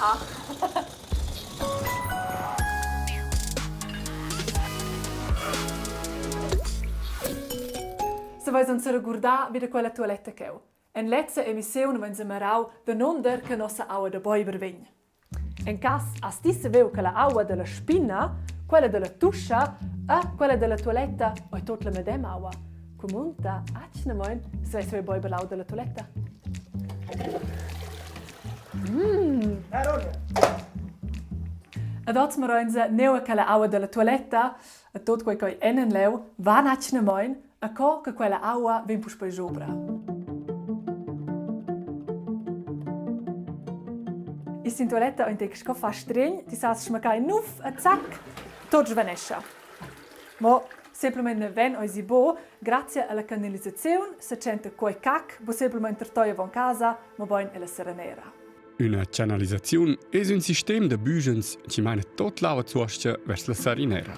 Ah. Se vais ans regurdar vi da quella tualetta cheu. En lezza emissiun vein semerau danunder che nossa aua da beiber vegn. En cass has ti saviu che la aua dalla spina, quella dalla tuscha e quella dalla tualetta ei tut la medema aua. Cu munta atgnamein se vai saver beiber l'aua dalla tualetta. Mm. Ed oz maroinsa neu quella aua dalla tualetta e tot quei ch'ei enen leu van atgnamein e co che quella aua vegn puspei jobra. Il sin tualetta ein tec sco fa stregn, ti sas schmaccar in nuv e zac, tot svanescha. Mo semplamein ven eisi bo, grazia alla canalisaziun se tschenta quei cac bo semplamein tertoi avon casa, mobein ella serenera. Üna chanalisaziun es ün sistem da bügens chi maina tot l'aua zuoscha vers la sarinera.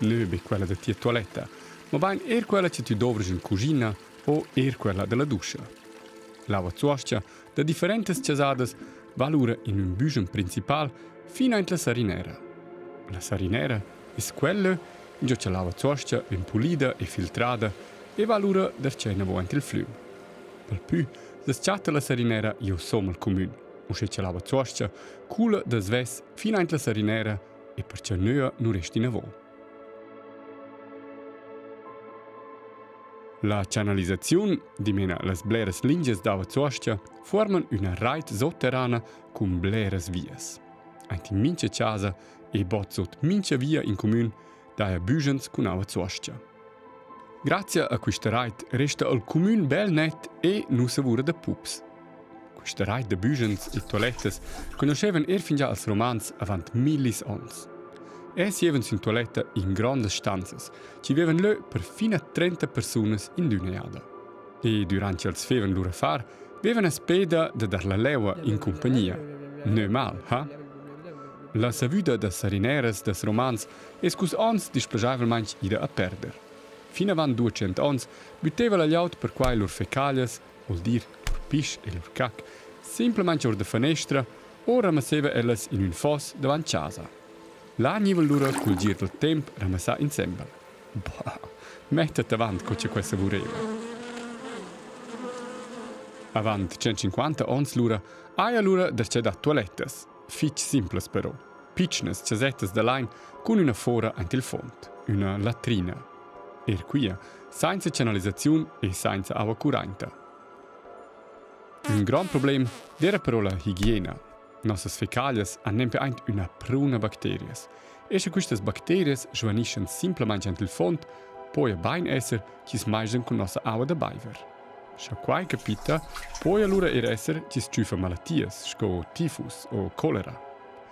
Nö be quella da tia tualetta, mabain eir quella cha tü dovras in cuschina o eir quella da la duscha. L'aua zuoscha da differentas chasadas va lura in ün bügen principal fin aint la sarinera. La sarinera es quella, ingio cha l'aua zuoscha vegn pulida e filtrada e va lura darcheu inavo aint il flüm. Pel pü s'es chatta la sarinera giosom al cumün, uschè cha l'aua zuoscha cula da svess fin aint la sarinera e perche nöa nu resti inavo. La chanalisaziun, dimena las bleras lingias d'aua zuoscha, fuorman üna rait sotterrana cun bleras vias. Aint in mincha chasa e bod sot mincha via in cumün daja bügens cun aua zuoscha. Grazia a quista rait resta al cumün bel net e nu savura da pups. Quista rait da bügens e tualettas conoschevan eir fingià als Romans avant millis ons. Els jevan sün tualetta in grondas stanzas, chi vevan lö per fin a 30 persunas in d'üna jada. E durant ch'els fevan lur affar, vevan els peda da dar la leua in cumpagnia. Nö mal, ha? La savüda da sarineras das Romans es culs ons displaschaivelmaing ida a perder. Fin avant 200 ons bütteva la glieud perquai lur fecalias, vuol dir lur pisch e lur cac, simplamaing our da fanestra o ramasseva ellas in ün foss davant chasa. Là gniva lura cul gir dal temp ramassà insembel. Bah, mettet avant co cha quai savureva. Avant 150 ons lura haja lura darcheu dat tualettas, fich simplas però. pitschnas chasettas da lain cun üna fora aint il fond, üna latrina. Eir quia, sainza chanalisaziun e sainza aua curainta. Ün grand problem d'eira però la higiena. Nossas fecalias han nempe aint üna pruna bacterias. E sche quistas bacterias svanischan simplamaing aint il fond, poja bain esser chi's majan cun nossa aua da baiver. Scha quai capita, poi alura eir esser chi's tschüffa malatias sco tifus o cholera.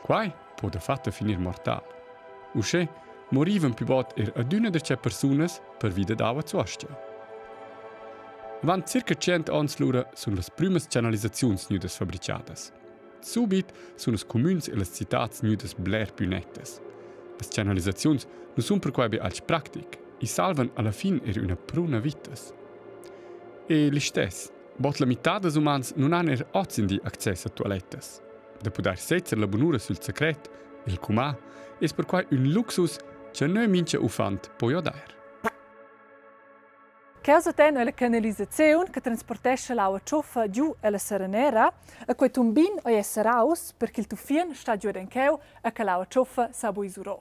Quai po dafatta finir mortal. Uschè morivan pü bod eir adüna darcheu persunas pervi dad aua zuoscha. Avant circa 100 ons lura sun las prümas chanalisaziuns gnüdas fabrichadas. Subit sun ils cumüns e las citats gnüdas bler pü nettas. Las chanalisaziuns nu sun perquai be alch practic, i salvan alla fin eir üna pruna vitas. E listess, bod la mità dals umans nun han eir hozindi access a tualettas. Da pudair sezzer la bunura sül secret, il cumà, es perquai ün luxus cha nö mincha uffant po giodair. Cheu suten ei la canalisaziun che transportescha l'aua tschuffa giu ella serenera e quei tumbin ei serraus per ch'il tuffien sta giuaden cheu e che l'aua tschuffa sa buc surò.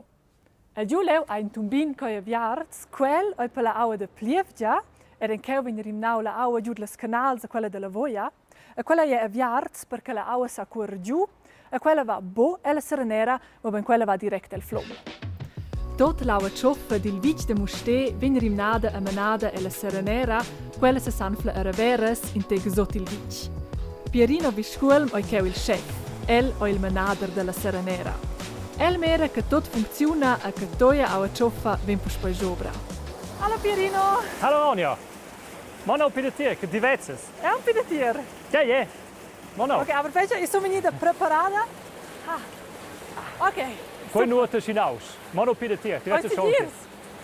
El giu leu ha in tumbin ch'ei aviarts, quel ei per la aua da plievgia ed en cheu vegn rimnau la aua giud las canals e quella dalla Voia. E quella ei aviarts per che la aua sa cuorer giu e quella va buc ella serenera, mobein quella va direct el flum. Tot l'aua tschoffa dil vitg da Mustér vegn rimnada e menada ella serenera, quella sesanfla a Raveras in tec sut il vitg. Pierino Biscuolm ei cheu il schef, el ei il menader dalla serenera. El mera che tot funcziuna e che toia aua tschoffa vegn puspei jobra. Hallo Pierino! Hallo Ronja! Mo no tier, che ti vezzas? È un po' tier. Ja, ja. Mo no. Ok, aber fece, io sono venuta preparata. Ah. Ok. Poi nuota schinaus. Mo no pi tier, ti vezzas schon.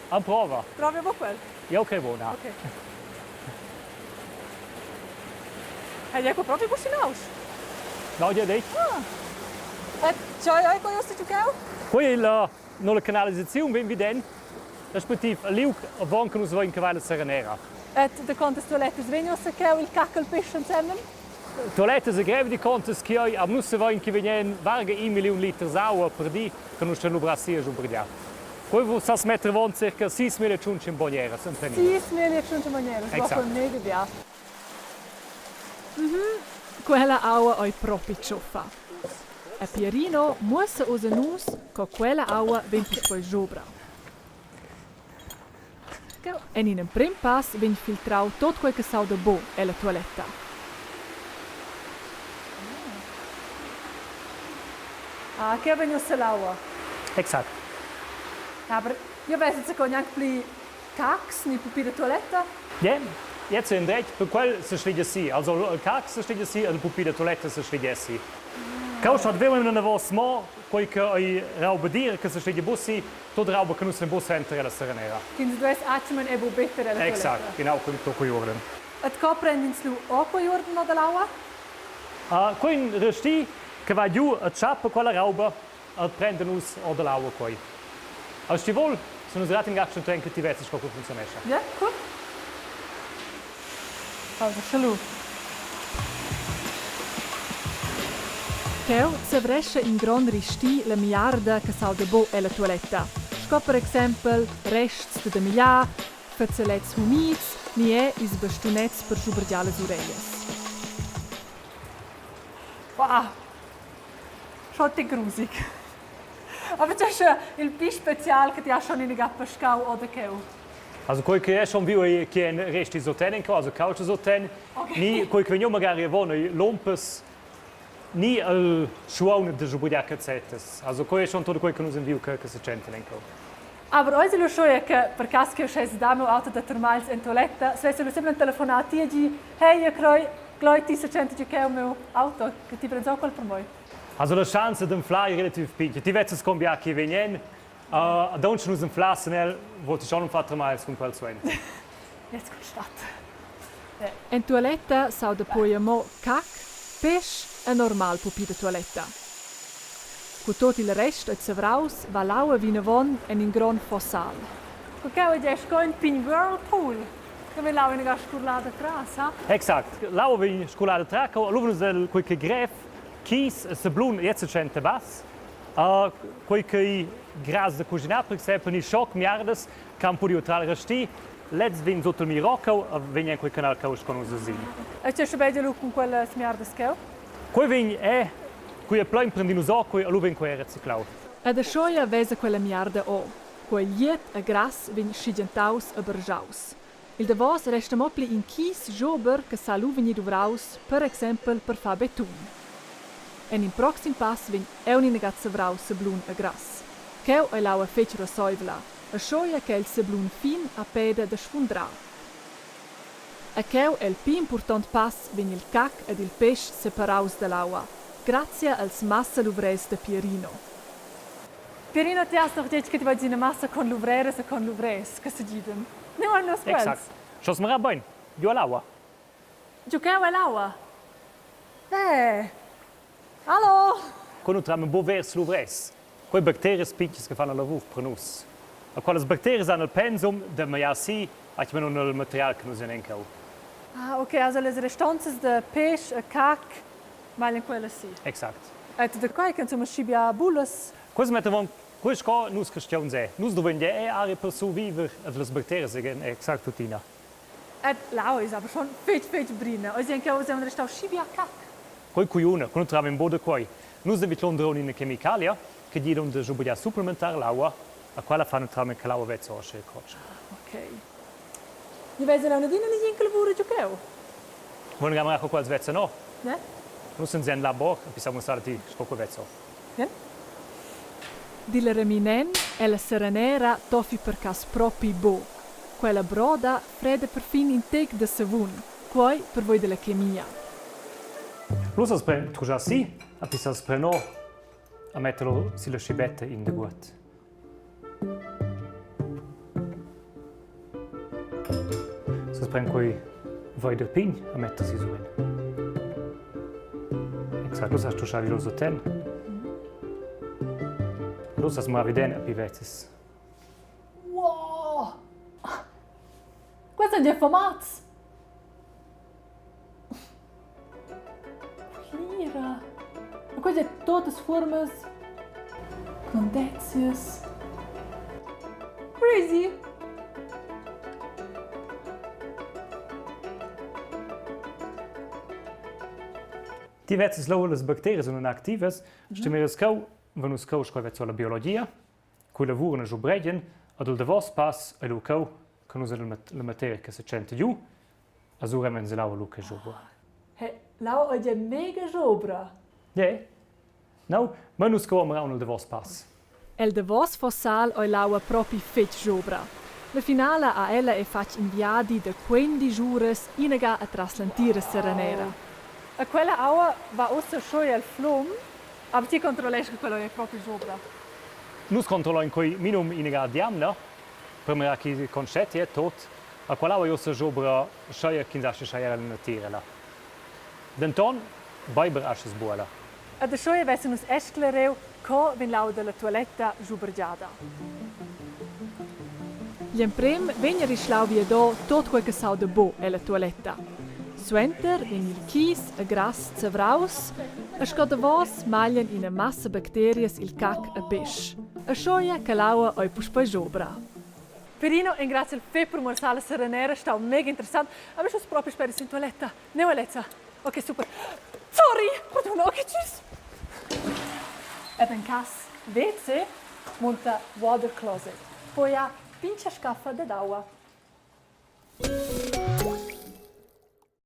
Amprova. Provi un po' quel. Ja, ok, buona. Ok. Hey, ecco proprio cucinaus. No, ja detg. Ah. E tgei ei quei ussa giugau? Quei ei la la canalisaziun vegn viden, respektiv il liug avon che nus vein cavau la serenera. Et da quantas tualettas vegn ussa cheu il caccal pisch ensemen? Tualettas è grev di contas che ei, aber nus savein che vegnan varga in milliun liters aua per di che nus ston luvrar sia giubrigliar. Quei vus sas metter avon circa 6.500 bagneras emplenir. 6.500 bagneras, Exact. mega bia. Mhm. Quella aua ei propi tschuffa. E Pierino muossa uss a nus co quella aua vegn puspei schubra. En in emprem pass vegn filtrau tot quei che s'auda buc ella tualetta. Ah, cheu vegn ussa l'aua. Exact. Aber io vess zaco gnanc pli cacs ni pupi da tualetta. Yeah, jetzt in dretg, per quel se schligia si. Also il cac se schligia si e il pupi da tualetta se schligia si. Cau stat veu enavos mo quei che ei rauba dir che se schligia bussi, tot rauba che nus ne bus enter ella serenera. Ch'ins duess atmen e bu better ella Exact, tualetta. genau quei tocco urden. Et co prend'ins lu o quei urden o dall'aua? Uh, quei resti che va giu a tschappa quella rauba e prende nus or dall'aua quei. Also sti vol, se nus rat in gatsch tren che ti vezes co funzionescha. Ja, cool. Also sche lu. Cheu s'avrescha in grond risti la miarda che s'auda buc ella tualetta, sco per exempel rests da demigliar, fazzalets humids ni er ils bastunets per schubergiar las ureglias. Wow, schon ti grusig. Aber das ist il pli spezial che ti has schon ina pescau oder cheu. Also quei che è schon viu ei che en resti soten en also couch soten, Okay. ni quei che vegn magari avon ei lompes ni el schuaun de giubugliar cazzettas. Also quei è schon tutto quei che nus viu che, che se tschenten en cau. Aber oz lu schon che per cas che schess da meu auto da termagls en toiletta, svess lu sempre telefonar ti e di hey, io croi, gloi ti se tschenta giu cheu meu auto, che ti prends auch quel per moi. Also la chance d'anflar è relativ piccola. Ti vezzas combia che vegnen, uh, ad aunc nus anflassen el, wollte schon far termagls cun quel suenter. Jetzt kommt Stadt. En tualetta s'auda poi amo cac, pesch e normal pupi da tualetta. Cu tot il rest ei zavraus, va l'aua vinavon en in grond fossal. Co cheu ei sco in pign whirlpool, che vegn l'aua inaga scurlada tras, ha? Exact. L'aua vegn sculada tras, allura nus el quei che grev chis e sablun jetzt tschenta bass. Uh, quei che gras da cuginar, per exempel, ni schoc miardas, che han pudiu trar resti, lez vegn sut il Mirocco e vegn en quei canal cheu sco nus sin. E tge sche lu cun quellas miardas cheu? Quei vegn è, quei è plein prendi nus o, quei lu vegn quei reciclau. Ed aschia vesa quella miarda o. Quei gliet e grass vegn schigientaus e bargiaus. Il davos resta mo pli in chis jober che sa lu vegnir duvraus per exempel per far betun. En in proxim pass vegn aunc inaga zavrau sablun e grass. Cheu ei l'aua fetg ruasseivla, aschia che il sablun fin ha peda da sfundrar. E cheu el pli impurtont pass vegn il cac ed il pèsch separaus dall'aua, grazia als massa luvrers da Pierino. Pierino, ti has doch detg che ti vais ina massa con luvreras e con luvrers che segidan. Ne ein nus quels? Exact. Scho smara bein. Giu all'aua. Giu cheu ell'aua? Eh. Hallo! Con tram bo vers luvrers. Quei bacterias pintgas che fan la lavur per nus. A quelles bacterias han il pensum da magliar si, a non il material che nus en encau. Ah, ok, also les restanzas de pesch e cac maglian quellas si. Exact. Et da quai che insomma schi bia bullas. Quels mettevan quei sco nus cristians è. Nus dovein è aria per surviver et las bacterias è exact tuttina. Et l'aua ist aber schon fetg fetg brina. Oz anche oz haben restau schi bia cac. Quei cuiuna, con traven bo da quei. Nus vidlonder ina chemicalia che gida da schubergiar supplementar l'aua, a quella fanno tramen che l'aua vezza osce cotschna. Ok. Ni vesan aunc adina negin che lavura giu cheu? Vogliamo anche quels vezza no? Ne? Nus sind en labor e possiamo stare ti sco quel vezza. Ne? Dil reminent ella serenera toffi per cass propi buc. Quella broda freda perfin in tec da savun, quei pervoi dalla chemia. Nus as pre trugià si, a pi as prenò a metterlo sulla scibetta in de guot. Sas pren quei veider pign a metter si suen. Exact, ussa stuschar vi los hotel. Lu sas mo evident a pivezzas. Wow! Quels ein gia formats! Plira. Ma quei è totas fuormas grondezias. Crazy! Ti vezzas leu las bacterias sun activas, sche miras cheu, van nus cheu sco vezzo la biologia, cui lavuran giu Bregen, ad il davos pass ei lu cheu che nus la materia che se tschenta giu, a sura menzelau lu che giuva. He, l'aua ei mega giobra. Yeah. No, ma nus co am il davos pass. El davos fossal ei l'aua propi fetg giobra. La finala ha ella è fatg in viadi da quindisch uras inaga atras l'entira serenera. E quella aua va ussa schoi el flum, aber ti controllescha che quella ei propi giobra. Nus controllein quei minimum inaga ad jamna, per mirar chi concetti e tot. A quella aua ei ussa giobra schai ch'ins astga schai era la natira là. Denton beiber astgas buca. Ed aschia vessen nus esclareu co vegn l'aua dalla tualetta schubergiada. Gl'emprem vegn rischlau viado tot quei che s'auda buc ella tualetta. Suenter vegn il chis e grass zavraus e sco davos maglian ina massa bacterias il cac e pèsch. Aschia che l'aua ei puspei schobra. Perino engraziel fetg per muossar la serenera, stau mega interessant. Aber ich muss propi sper sin toiletta. Neu lezza. Ok, super. Sorry, pardon, ok, tschüss. Ed en cass WC munta water closet, poia pintga scaffa dad aua.